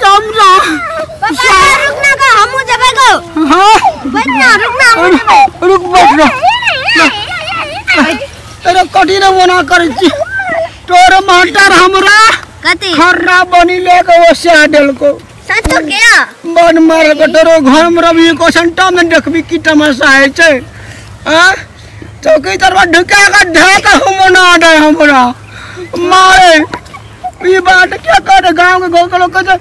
हमरा पापा रुकना का हमहु जेबै गो। हां बैठना रुकना हमहु जेबै। रुक बैठना। अरे कटी रे मना करै छी तोर मास्टर हमरा कथी खर्रा बनी लेके ओ से देलको। सचो के बन मार के तोरो घर में रवि को संटा में देखबी की तमाशा है छै। हां चौकी तरवा ढुका के ढाक हम ना दे हमरा मारे ई बात क्या कर गांव के गांव के लोग के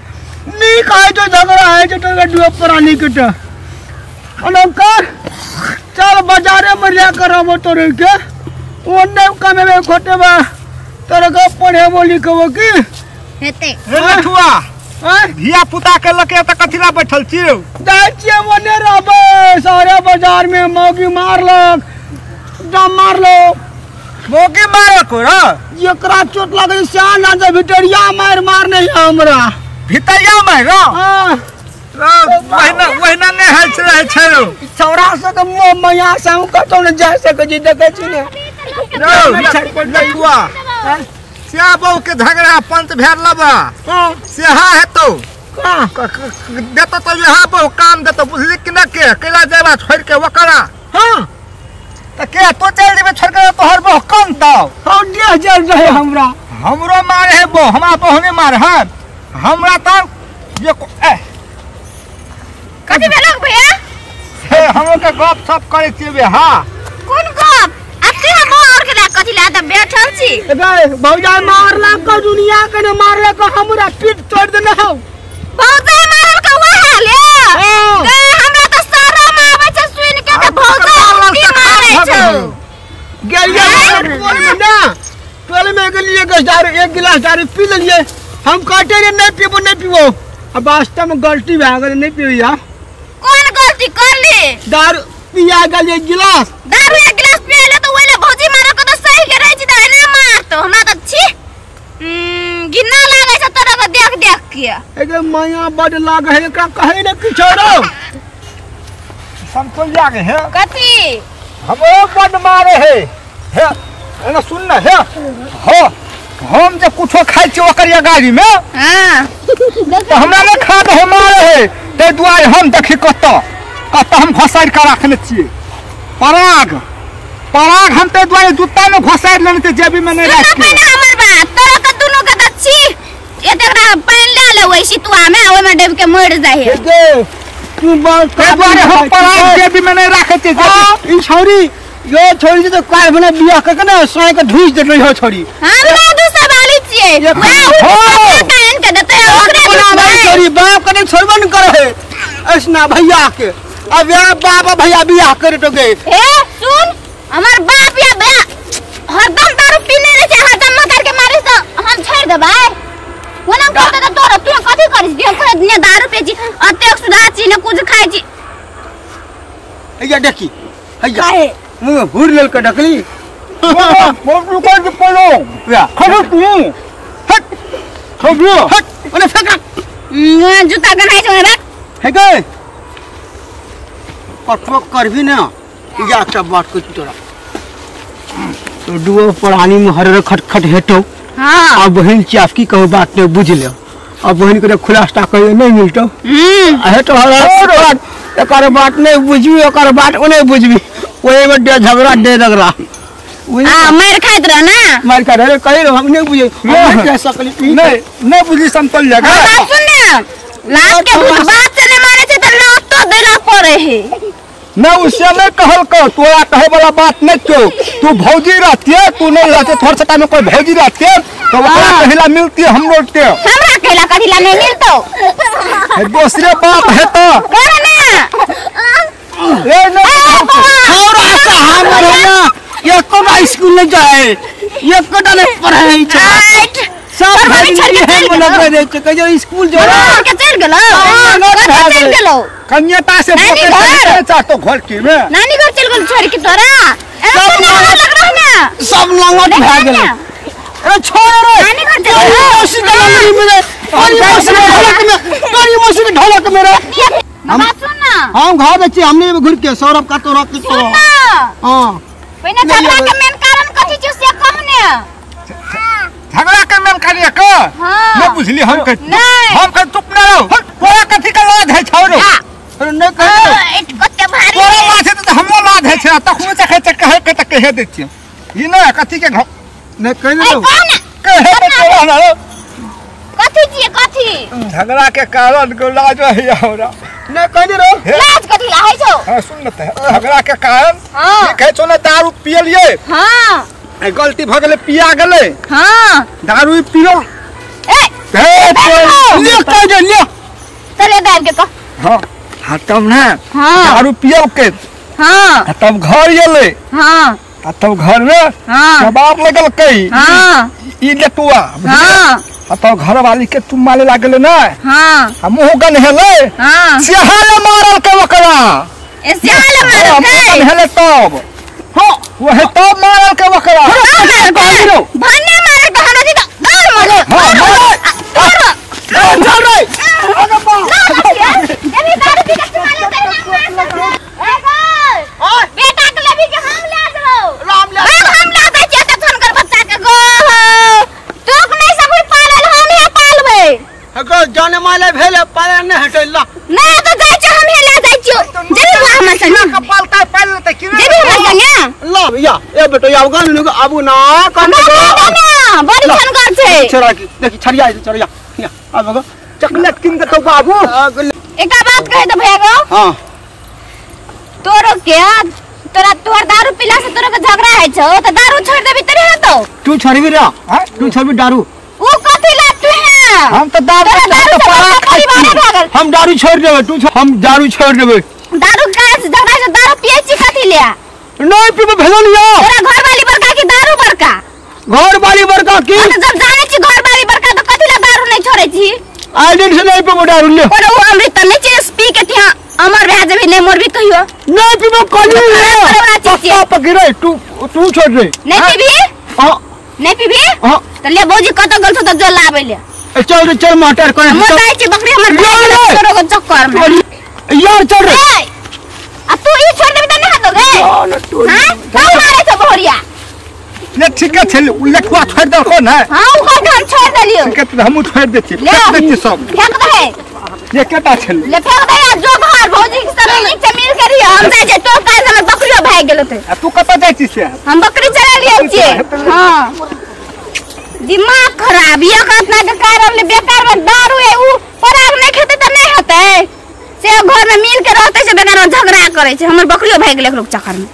नी खाए तो झगड़ा है तो तोरा दुआ प्राणी के त अनकर चल बाजारे में ले कर हम तोरे के ओने कमे में खोटे बा तोरे के पढ़ेबो लिखबो की हेते। रे लठुआ हां धिया पुता के लके त कथिला बैठल छियौ? जाइ छियै ओने रहबै सारे बाजार में मौगी मारलक दम मारलो मौगी मारलको र एकरा चोट लागै सियान ना जे भितरिया मार मार नहीं हमरा भितरिया मार र हां वहिना वहिना नै हल रहै छै छौरा सब के मुंह मैया से हम कतौ नै जा सकै छी देखै छी ने लठुआ स्या बहू के झगड़ा पंच भेर लबा सेहा हेतौ देतो तो यहाँ बहु काम देतो बुझली कि न के कैला जेबा छोड़ के ओकरा। हां त के तो चल जेबे छोड़ के तोहर बहु कम तौ हां देह जल रहे हमरा हमरो मारे है बहु हमरा बहु ने मारे है हमरा त ये ए कथि भेलक भैया? हे हमरो के गप सप करै छियै बे। हां कोन गप? अते हम और के कथि ला त बैठल छी। ए भौजाई मारला क दुनिया के ने मारला क हमरा पीठ तोड़ देने हौ। भौजाई मारल क वह हाल है ए हमरा त शरम आबै छै सुन के त भौजाई की मारै छौ। गेलियै टोल में ना टोल में गेलियै के दारू एक गिलास दारू पी लेलियै हम कहते रे नहीं पीबो नहीं पीबो अब वास्तव में गलती भए गेलै नहीं पीबिया। कोन गलती करली? दारू पिया गेलियै गिलास दारू एक गिलास पियले त ओइले भौजी मारल क त सही के रहै छी त एना मारतो हमरा त छी घिना लागै छै तोरा के देख देख के। एगे माया बड लागे है एकरा कहै ने किछो रो समतोलिया के है कथी हमरो बड मारे है हे एना सुन न हे हो हम जे कुछो खाइ छी ओकर गाड़ी में। हां त हमरा ने खा दे मारे है तै दुआरे हम देखी कत कत हम घसारि के राखने छियै पराग पराग हम तै दुआरे जूता में घसारि लेने छियै जेबी में नहीं राख के। पहिने हमर बात तोरा के दुनु के त छी एतकरा पानि ले ले ओइ सितुआ में ओइ में डूब के मर जाइ है। हे तू बात तै दुआरे हम पराग जेबी में नहीं राखै छियै। ई छौरी यो छोरी त काल बना बियाह क के ना सोय के ढूस देले हो छोरी। हम ना दूसरा वाली छियै वह कान के देते ओकरे बना छोरी बाप कने छोड़बो न करे है ऐसना भैया के अब या बाप भैया बियाह करे तो गे। ए सुन हमर बाप या बे हरदम दारू पीने रहे छै हरदम मकर के मारिस त हम छोड़ देबै ओना कहते त तोरा तू कथि करिस हम कोई ने दारू पी छी अतेक सुधा छी ने कुछ खाइ छी। हैया देखी हैया मुंह घूर लेल के ढकली मोर रुको जे पलो या खड़ो तू हट खड़ो हट ओने फेंक जूता गनाइ छै रे हे गे कटो करबी ना या सब बात कुछ तोरा तो दुओ प्राणी में हर खट खट हेटो। हां अब बहन चाफ की कहू बात ने बुझ ले अब बहन के खुलासा कहियो नहीं मिलतो हेटो हर एकर बात नहीं बुझबी ओकर बात ओने बुझबी ओए में डे झगड़ा डे झगड़ा आ मार खाइत रह ना मार खा रे कहि हम नहीं बुझे हम कह सकली नहीं नहीं बुझी समतल जगह। हां सुन ना लात के भूत बात से नहीं मारे छै त लात तो देला पड़े है ना उससे नहीं कहल को तोरा कहे वाला बात नहीं छौ तू भौजी रहती तू नहीं रहते थोड़ सटा में कोई भौजी रहती तो ओकरा कहिला मिलती हमरो के हमरा कहिला कथिला नहीं मिलतो दूसरे बात है तो कर ना ए नहीं छौरा से हमर ना एको स्कूल नहीं जाए एको नहीं पढ़े छै सब भाई है बोला दे छै कहियो स्कूल जो के चल गेलो चल गेलो कन्याता से बोले चाहतो घर की में नानी घर चल गेल छोड़ के तोरा सब लग रहा ना सब लंगट भए गेल। अरे छोड़ रे नानी घर चल गेल मौसी के लंगड़ी में तोरी मौसी के ढोलक में तोरी मौसी के ढोलक में रे हम सुन ना हम घर छी हमने घुर के सौरभ का तोरा के सुन ना। हां पहिने झगड़ा के मेन कारण कथि छै से कह ने। झगड़ा के मेन कारण के हां न बुझली हम के हम के चुप न रहो। छै तखनो चखे छै कहे के त कहे दै छियै ई ना कथी के नै कहि ए दो कह ना कहे के तोरा ना कथी छियै कथी झगड़ा के कारण को लाज है हमरा नै कहि दे रो लाज कथी ला होइ छौ हां सुन न त झगड़ा के कारण हां की कहै छौ ना दारू पियलियै हां ए गलती भ गेलै पिया गेलै हां दारू पियो ए हे ले कहि दे ले चले दाब के कह हां हां तब ना हां दारू पियल के हां तब घर एलै हां आ तब घर में हां जवाब लगल कई हां ई लेटुआ हां आ तब घर वाली के तुम मारे लागल ना हां आ मुंह गन्हेलै हां सिहाल मारल के ओकरा ए सियाल मारल मुंह के गन्हेलै तब हां वह तब मारल के ओकरा भन्ने मारल के हमरा जी दौड़ मारो हाँ, दौड़ चल रे अरे बा जब दारू पी के मारल के ना मार ए गो बेटा के लेबी के हम ले जलो राम ले हम ले दै छियै त थनकर बच्चा के गो तोक नहीं सब पालल हम हे पालबै अगर जाने माले भेले पाले नै हटै ला नहीं तो जाइ छियै हम हे ले जाइ छियो जेबी बुआ हमर संगे कपाल ताय पाल लेतै की जेबी हमर संगे ला या ए बेटो या गन नु आबू ना कन हमरा दे ना बड़ी छनगर छै छोरा की देखी छड़िया छड़िया या आबो गो चॉकलेट किन देतौ बाबू एकटा बात कहे दे भैया गो हां तोरो के तोरा तोहर दारू पीला से तोरो के झगड़ा है छौ त दारू छोड़ देबी तरी हतो तू छोड़बी रे हाँ? तू छोड़बी दारू उ कथी ला तू है हम तो दारू तोरा दारू तो से परा बड़का परिवार भागल हम दारू छोड़ देबै तू हम दारू छोड़ देबै दारू का झगड़ा से दारू पिए छी कथी ले नहीं पीबे भेजल या तोरा घर वाली बड़का की दारू बड़का घर वाली बड़का की तो जब जाने छी घर वाली बड़का तो कथी ला दारू नहीं छोड़े छी आई दिन से नहीं पीबो दारू ले पर उ अमृत त नहीं छी पी के तिहा अमर भए जेबी नहीं मरबी कहियो नहीं पीबो कली खराब करे वाला चीज छियै। पक्का पकड़े तू तू छोड़ दे नहीं पीबी हां नहीं पीबी हां त ले भौजी कत गेल छौ त जो लाबै ले ए चल रे चल मोटर कोन मोर जाइ छी बकरी हमर ले, ले। तोरो के चक्कर में यार चल रे ए, आ तू ई छोड़ देबी त नहीं हतो गे हां का मारे छौ बहरिया ले ठीक है छे लेठुआ छोड़ देलको ना हां उ का हम छोड़ देलियो ठीक है तो हमहू छोड़ दै छियै ले फेंक दै छियै सब फेंक दे ये केटा छलै ले फेंक दे आ जो घर भौजी के संग नीक से मिल के रहियो हम जाइ छियै तो काज हमर बकरियो भागि गेल होतै आ तू कतऽ जाइ छी से हम बकरी चरा लियै छियै हां दिमाग खराब ये अपना के कारण ले बेकार में दारू है उ पराग नहीं खेतै त नहीं होतै से घर में मिल के रहतै से बेकार में झगड़ा करै छै हमर बकरियो भागि गेल एकरो चक्कर में।